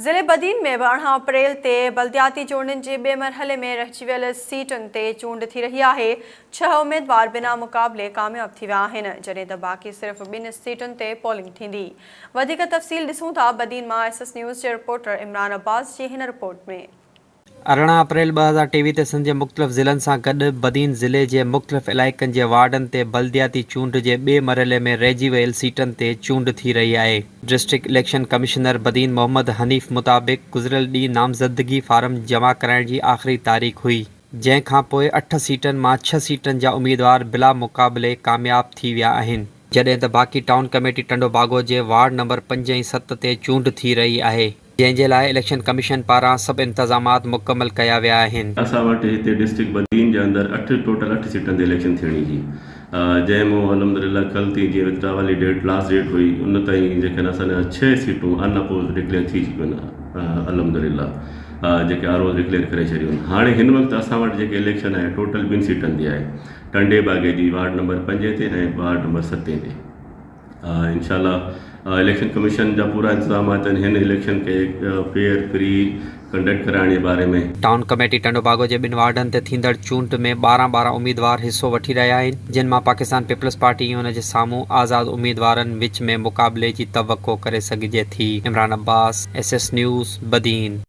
ضلعي بدين ۾ به 18 اپريل تي بلدياتي چونڊن جي ٻئي مرحلي ۾ رهجي ويل سيٽن تي چونڊ ٿي رهي آهي، ڇهه اميدوار بنا مقابلي ڪامياب ٿي ويا آهن، جڏهن ته باقي صرف ٻن سيٽن تي پولنگ ٿيندي. وڌيڪ تفصيل ڏسون ٿا بدين مان ايس ايس نيوز جي رپورٽر عمران عباس جي هن رپورٽ ۾. 18 اپريل 2023 تي سنڌ جي مختلف ضلعن سان گڏ بدين ضلعي جي مختلف علائقن جي وارڊن تي بلدياتي چونڊ جي ٻئي مرحلي ۾ رهجي ويل سيٽن تي چونڊ ٿي رهي آهي. District election commissioner Badin Muhammad Hanif مطابق گذريل ڏينهن نامزدگي فارم جمع ڪرائڻ جي آخري تاريخ هئي، جنهن کانپوء اٺ سيٽن مان ڇهه سيٽن جا اميدوار بلا مقابلي ڪامياب ٿي ويا آهن. جڏهن ته باقي ٽائون ڪميٽي ٽنڊوباگو جي وارڊ نمبر پنج ۽ ست تي چونڊ ٿي رهي آهي. جنهن جي لاء اليڪشن ڪميشن پاران سڀ انتظامات مڪمل ڪيا ويا آهن. اسان وٽ هتي ڊسٽرڪٽ بدين جي اندر اٺ ٽوٽل اٺ سيٽن تي اليڪشن ٿيڻي هئي جنهن مون الحمدلله ڪل تائين جيئن وٿڊراول جي ڊيٽ لاسٽ ڊيٽ هئي ان تائين جيڪڏهن اسان جا ڇهه سيٽون ان اپوز ڊڪليئر ٿي چڪيون آهن الحمدلله جيڪي آر اوز ڊڪليئر ڪري ڇڏيون آهن هاڻي هن وقت اسان وٽ جيڪي اليڪشن آهي ٽوٽل ٻن سيٽن تي آهي ٽنڊي باگي جي وارڊ نمبر پنجين تي ۽ وارڊ نمبر ستين تي. انشاء الله اليڪشن ڪميشن جا پورا انتظامات آهن هن اليڪشن کي فيئر فري ڪنڊڪٽ ڪرائڻ جي باري ۾. ٽائون ڪميٽي ٽنڊوباگو جي ٻن وارڊن تي ٿيندڙ چونڊ ۾ 12 12 اميدوار حصو وٺي رهيا آهن، جن مان پاڪستان پيپلز پارٽي ۽ ان جي سامهون آزاد اميدوارن وچ ۾ مقابلي جي توقع ڪري سگهجي ٿي. Imran Abbas, S S news, Badin.